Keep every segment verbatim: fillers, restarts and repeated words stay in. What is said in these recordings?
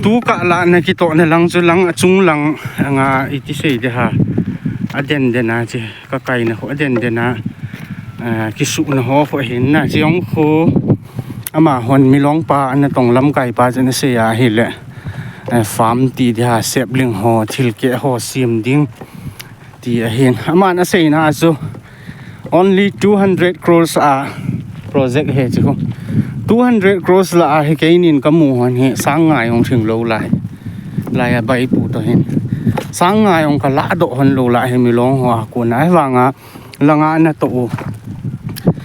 Tukah lah a kitohna lang chu lang, achung lang, anga iti sei ding ham. Aden den a chu, kakaina ho, aden den a, ah, kisuhna ho, ho hin na. Chu jong khu, amahon Milong pa, ana tong lamkai pa chun asei ahile, eh, farm ti ding ham, sapling ho, thilkeh ho, sem ding. Ti ahin. Aman aseina chu only two hundred crores a project ahi chu. Two hundred crores lah a hi keinin kamu hon hi sang nga jong thing lou lai. Lai a baipu toh hin. Sang nga jong kala doh hon lou lai hi Milong ho a kona hi vanga langa natoh u.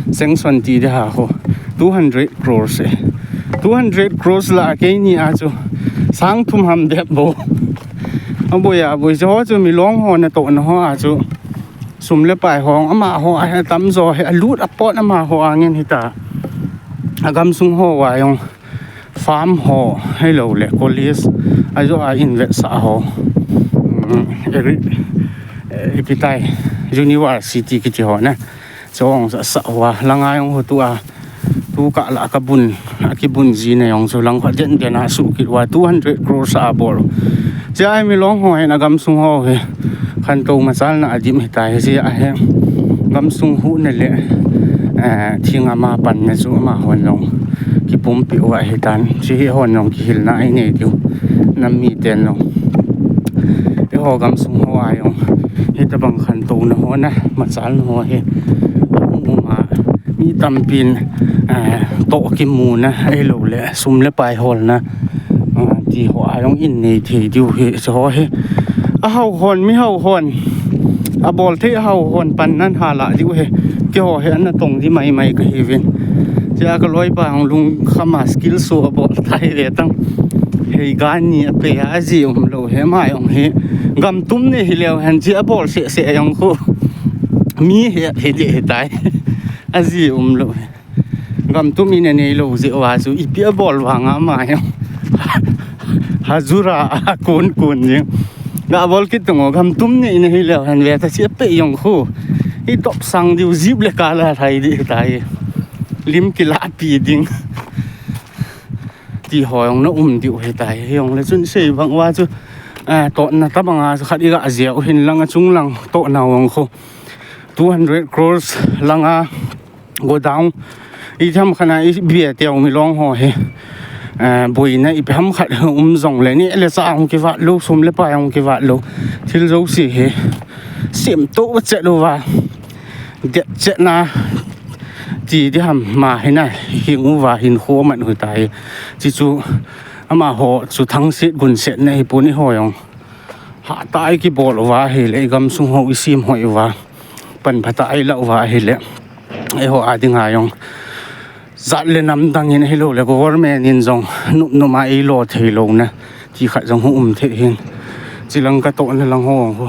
Sanction ti ding ham ho. Two hundred crores e. Two hundred crores lah a keini a chu sang thum ham bep bou. Aboi a, aboi chu ho chu Milong ho natohna ho a chu. Sum le pai ho, amaho a hi atamjo hi, alut apot amaho angin hita. Agamsung ho a jong farm ho, hilou le college, ajo a invest sah ho. Um, agri, eh, ipi tai, university kiti ho na. Chong sa, sa ho a, langa jong ho tua. Tukah lah a kabun, akibun jina jong chu lang khat den den a suh kit uva two hundred crores a bol. Chu ahi Milong ho hin agamsung ho hi khantou machalna adim hitai chu ahi. Gamsung huhna le, eh, thing ama panna chu amahon jong kipumpi uva hitan. Chu hi hon jong kihilna inei diu. Nam miten jong. Eiho gamsung ho a jong. Hitabang khantouna ho na, machalna ho hi. Hung um a. Mi tampin, eh, toh kimuna, ahilou le, sum le pai holna, eh, ti ho a jong in nei thei diu hi, chu ho hi. Ahao hon, mihao hon. Abol thei ahao hon, pan nan hala diu hi. Keiho hi ana tong di mai mai kahiuvin. Chu a kaloipa jong lungkham a skill show abol tai ve tang. Hei gani ape a aji umlou hi, ama jong hi. Gamtum nei hileu hen chu abol seh seh jong khu. Mi hi, hi di hitai. Aji umlou hi. Gamtum in anei lou jeh uva chu ipi abol vanga ama hi. Hajura a kun kun jing. Ga bol kit tung o gamtum nei nei hileu hen ve ta chu ape jong khu. Hi top sang diu jip le kala thai di hitai. Lim kilapi ding. Ti ho jong na um diu hitai. Jong le chun sei bang uva chu, eh, tohna tabang a chu khat iga jeh u hin lang achung lang tohna jong khu. Two hundred crores langa godown. Itham khat a ibe teu Milong ho hi. Eh, boina ipi ham khat um jong le ni le cha jong kivat lou, sum le pai jong kivat lou. Thil jouse hi. Sem to chet uva. Det chet na. Ti di ham ma hi na. Hing uva hin kho man u tai. Chu chu amaho chu thangset gunset na hi puni ho jong. Hatah a ikibol uva ahile, igamsung ho isim hoi uva. Pan phatah a ila uva ahile. Eiho a dinga jong. Jat le nam dang in ahilou le government in jong nop nop a eilo thei louna. Ti khat jong hung um thei hin. Chulang katohna lang ho jong khu.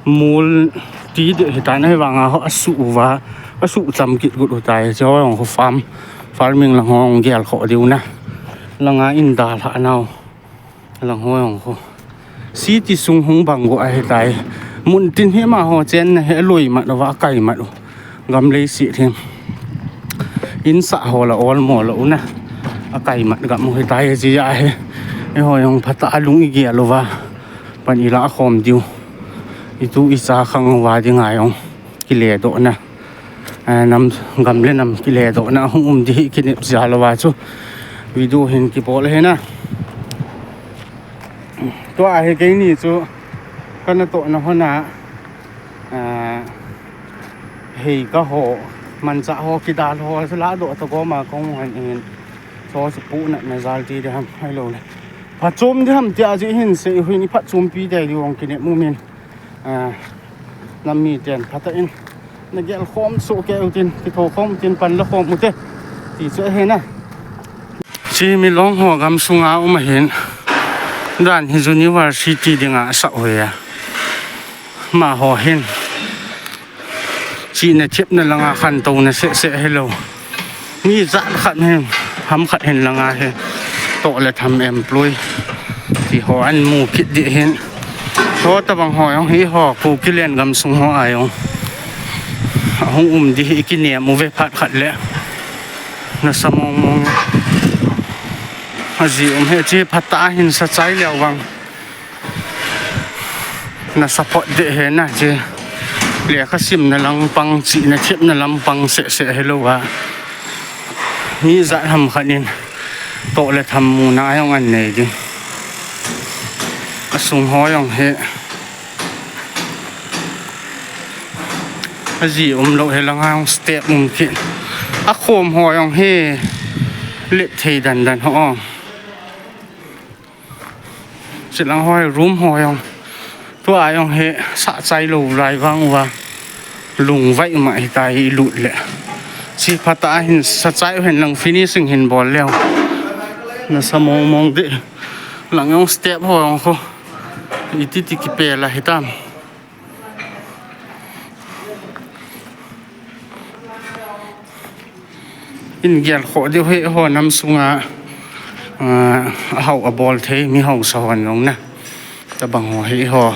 Mol ti di hitan ahi vanga ho asuh uva. Asuh cham kit got u tai. Chu ho jong khu farm. Farming lang ho jong gel kho diu na. Langa in dalha nau. Lang ho jong khu. City sung hung bang go ahitai. Mun tin hi amaho chenna hi aloi mat uva akai mat u. Gam leiset hin. Insah ho la olmo lou na. Akai mat gam u hitai chu ahi. Eiho jong phatah a lung igel uva. Pan ila khom diu. Itu icha khang uva dinga jong. Kile dohna. Eh, nam gam le nam kile dohna hung um di hi kinep jal uva chu. Video hin kibol ahi na. Tua hi keini chu kana tohna hon a, eh, hei kaho, manchah ho kidal ho chu ladoh ta gom a kong hon in. Chu chu punatna jal ti di ham ahilou le. Phachom di ham tia chu hin sei hin iphatchompi di di jong kinep mu min. Ah, nam miten phatah in. Nagel khom soh kei utin, kitho khom utin, pan la khom ute. Ti chu ahi na. Chu Milong ho gamsunga um ahin. Dan hi university dinga asah hoi a. Amaho hin. Chihna thepna langa khantouna seh seh hilou. Mi jat khat hin, ham khat hin langa hi. Toh le tham employ. Ti ho amu kit di hin. Ho tabang ho jong hi ho, Kukiland gamsung ho a jong. Ahung um di hi kinem uve phat khat le. Nasa mong mong. Aji um hi chi phatah a hin sa chai leu vang. Na support de he na chi. Lekha simna lampang, chihna thepna lampang seh seh hilou a. Mi jat ham khat in toh le tham muna jong an nei ding. Asung ho jong hi. Aji um lou hi langa jong step um kit. Akhom ho jong hi let thei dan dan ho. Chilang ho hi room ho jong. Tua jong hi sa chai lou lai vang uva. Lungvai ma hitai ilut le. Chi phatah a hin sa chai u hen lang finishing hin bol leu. Na sa mong mong de. Lang jong step ho jong kho. Iti ti kipe la hitam. In gel kho diu hi ho nam sunga, ah, ahao abol thei mi hausa hon jong na. Tabang ho hi ho.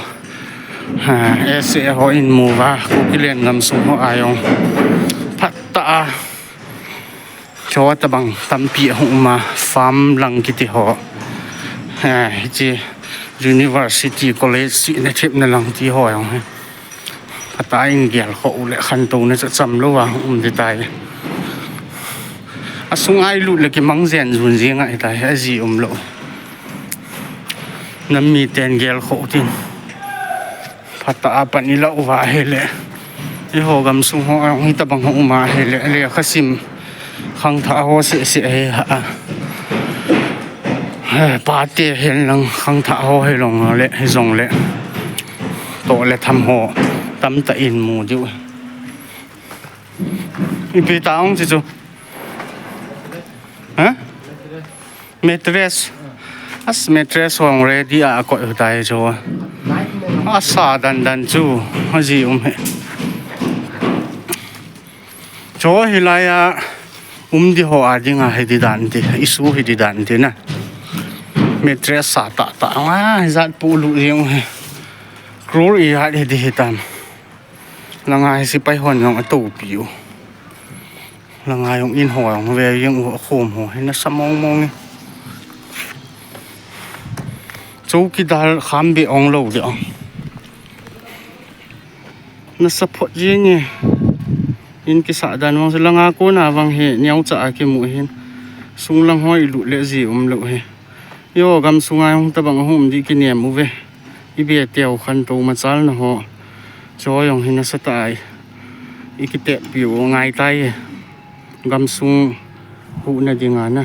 Ah, S A ho in mu va, Kukiland gam sung ho a jong. Phatah a. Cho tabang tampi ahung um a, farm lang kiti ho. Ah, hichi university college chihna thepna lang ti ho jong hi. Phatah in gel kho u le khantouna cha cham lou a um ti tai. Asung a ilut le kimang jen jun jing a hitai, aji um lou. Nam miten gel kho u tin. Phatah a pan ilah uva hile. Eiho gam sung ho jong hitabang ho um a hile. Lekha sim khangthah ho seh seh hi ha. He, pate hen lang khangthah ho hi long le, hi jong le. Toh le tham ho. Tamtah in mu diu. Ipi ta ong chi chu. Ha? Mattress. As mattress hong ready a koi u tai chu. Asa dan dan chu. Aji um hi. Cho hilai a um di ho a dinga hi di dan ti. Isu hi di dan ti na. Mattress sa tah tah. Ah, jat pu lu jing hi. Crore i hat hi di hitam. Langa hi sipai hon jong atopi u. Langa jong in ho jong ve jeng u akhom ho. Hi nasa mong mong e. Chowkidar kham be ong lou de ong. Nasa phot jeng e. In kisa dan vang se langa kona vang hi neocha a kimu hin. Sung lang ho ilut le ji um lou hi. Eiho gam sunga jong tabang ahung um di kinem uve. Ibe teu khantou machal na ho. Cho jong hi nasa tai. Ikitep piu ngai tai. Gam sung huhna dinga na.